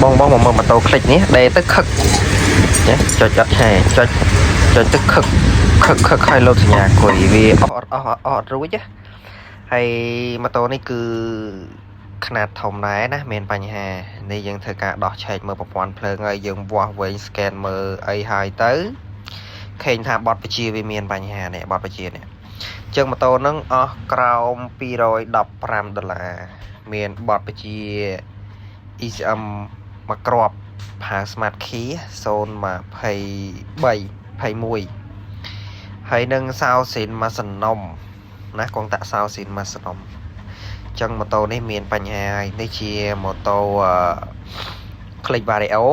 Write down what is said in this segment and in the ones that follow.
បងបងមកមើលម៉ូតូ Click នេះដេទៅខឹកចេះចុចអត់ឆែចុចចុចទៅខឹកខឹកខឹកហើយលោតសញ្ញាគុយវាអស់អត់អស់អស់អត់រួចណាហើយម៉ូតូនេះគឺខ្នាតធំដែរណាមានបញ្ហានេះយើងធ្វើការដោះឆែកមើលប្រព័ន្ធភ្លើងហើយយើងវាស់វែង scan មើលអីហើយទៅឃើញថាបទបញ្ជាវាមានបញ្ហានេះបទបញ្ជានេះអញ្ចឹងម៉ូតូហ្នឹងអស់ក្រោម215ដុល្លារមានបទបញ្ជា ECM មួយគ្រាប់ផា Smart Key 023 21ហើយនឹងសោស៊ីនមួយសនំណាកងតាក់សោស៊ីនមួយសនំអញ្ចឹងម៉ូតូនេះមានបញ្ហាហើយនេះជាម៉ូតូអឺ Click Vario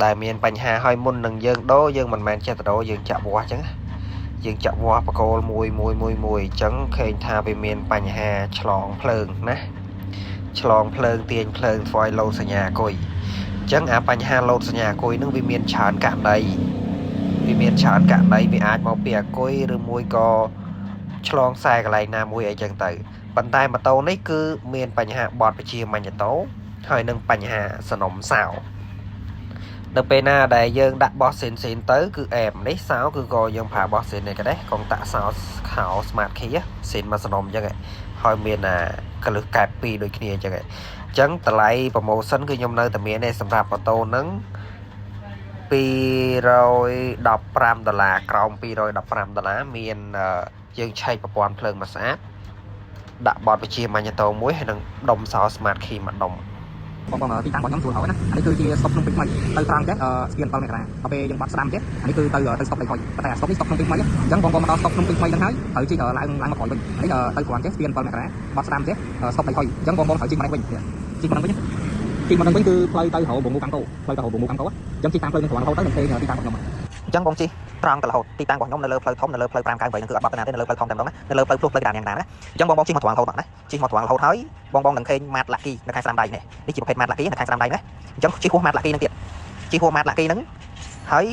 ដែលមានបញ្ហាហើយមុននឹងយើងដូរយើងមិនមែនចេះតែដូរយើងចាក់វាស់អញ្ចឹងណាយើងចាក់វាស់បកគោលមួយមួយមួយមួយអញ្ចឹងឃើញថាវាមានបញ្ហាឆ្លងភ្លើងណាឆ្លងភ្លើងទាញភ្លើងធ្វើឲ្យលោតសញ្ញាគុយអញ្ចឹងអាបញ្ហាលោតសញ្ញាគុយនឹងវាមានច្រើនករណីវាមានច្រើនករណីវាអាចមកពីអាគុយឬមួយក៏ឆ្លងខ្សែកន្លែងណាមួយអីចឹងទៅប៉ុន្តែម៉ូតូនេះគឺមានបញ្ហាបត់ពជាម៉ាញ់តូហើយនឹងបញ្ហាសនំសោនៅពេលណាដែលយើងដាក់បោះសេនសេនទៅគឺអែមនេះសោគឺក៏យើងប្រើបោះសេននេះក៏ដែរកងតាក់សោខោ smart key សេនមកសនំអញ្ចឹងហើយមានអាកលឹះកែប2ដូចគ្នាអញ្ចឹងអញ្ចឹងតម្លៃ promotion គឺខ្ញុំនៅតែមានទេសម្រាប់ម៉ូតូហ្នឹង215ដុល្លារក្រោម215ដុល្លារមានយើងឆែកប្រព័ន្ធភ្លើងមកស្អាតដាក់បទវិជាម៉ាញ់តូមួយហើយនឹងដុំសោ smart key មួយដុំ បងបងទីតាំងរបស់ខ្ញុំស្រួលហើយណាអានេះគឺជាស្តុបភ្នំពេញថ្មីទៅត្រង់ចេះស្ពាន7មករាដល់ពេលយើងបាត់ស្ដាំចេះអានេះគឺទៅទៅស្តុបដីហុយប៉ុន្តែអាស្តុបនេះស្តុបភ្នំពេញថ្មីអញ្ចឹងបងបងមកដល់ស្តុបភ្នំពេញថ្មីហ្នឹងហើយត្រូវជិះឡើងឡើងមកក្រោយវិញអានេះទៅត្រង់ចេះស្ពាន7មករាបាត់ស្ដាំចេះស្តុបដីហុយអញ្ចឹងបងបងត្រូវជិះមកនេះវិញជិះមកនឹងវិញជិះមកនឹងវិញគឺផ្លូវទៅរោងមូកាំកោផ្លូវទៅរោងមូកាំកោអញ្ចឹងជិះតាមផ្លូវនឹងត្រង់រហូតទៅនឹងឃើញទីតាំងរបស់ខ្ញុំ អញ្ចឹងបងជិះត្រង់ទៅរហូតទីតាំងរបស់ខ្ញុំនៅលើផ្លូវធំនៅលើផ្លូវ598ហ្នឹងគឺអត់បាត់ទៅណាទេនៅលើផ្លូវធំតែម្ដងណានៅលើផ្លូវភ្លោះផ្លូវក្តារយ៉ាងណាណាអញ្ចឹងបងបងជិះមកត្រង់រហូតមកណាជិះមកត្រង់រហូតហើយបងបងនឹងឃើញម៉ាតឡាគីនៅខាងស្ដាំដៃនេះនេះជាប្រភេទម៉ាតឡាគីនៅខាងស្ដាំដៃណាអញ្ចឹងជិះហួសម៉ាតឡាគីហ្នឹងទៀតជិះហួសម៉ាតឡាគីហ្នឹងហើយ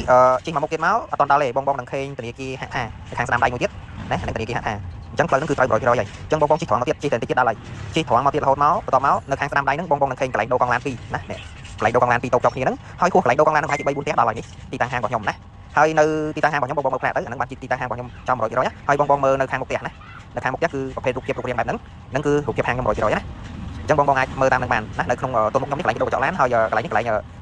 ជិះមកមុខទៀតមកអត់តដល់ទេបងបងនឹងឃើញធនាគារហាក់ថានៅខាងស្ដាំដៃមួយទៀតណាហ្នឹងធនាគារហាក់ថាអញ្ចឹងផ្លូវហ្នឹងគឺត្រូវ100%ហើយអញ្ចឹងបងបងជិះត្រង់មកទៀតជិះតែតិចទៀតដល់ហើយជិះត្រង់មកទៀតរហូតមកបន្ទាប់មកនៅខាងស្ដាំដៃហ្នឹងបងបងនឹងឃើញកន្លែងដូរកង់ឡាន2ណានេះកន្លែងដូរកង់ឡាន2តូបចុកគ្នាហ្នឹងហើយហួសកន្លែងដូរកង់ឡានហ្នឹងប្រហែលជា3 4ផ្ទះដល់ហើយនេះទីតាំងហាងរបស់ខ្ញុំណា ហើយនៅទីតាំងហាងរបស់ខ្ញុំបងបងមើលផ្នែកទៅអាហ្នឹងបានជាទីតាំងហាងរបស់ខ្ញុំចំ100%ណាហើយបងបងមើលនៅខាងមុខផ្ទះណានៅខាងមុខផ្ទះគឺប្រភេទរូបភាពរូបរាងបែបហ្នឹងហ្នឹងគឺរូបភាពហាងខ្ញុំ100%ណាអញ្ចឹងបងបងអាចមើលតាមនឹងបានណានៅក្នុងទល់មុខខ្ញុំនេះកន្លែងដូរកញ្ចក់ឡានហើយកន្លែងនេះកន្លែង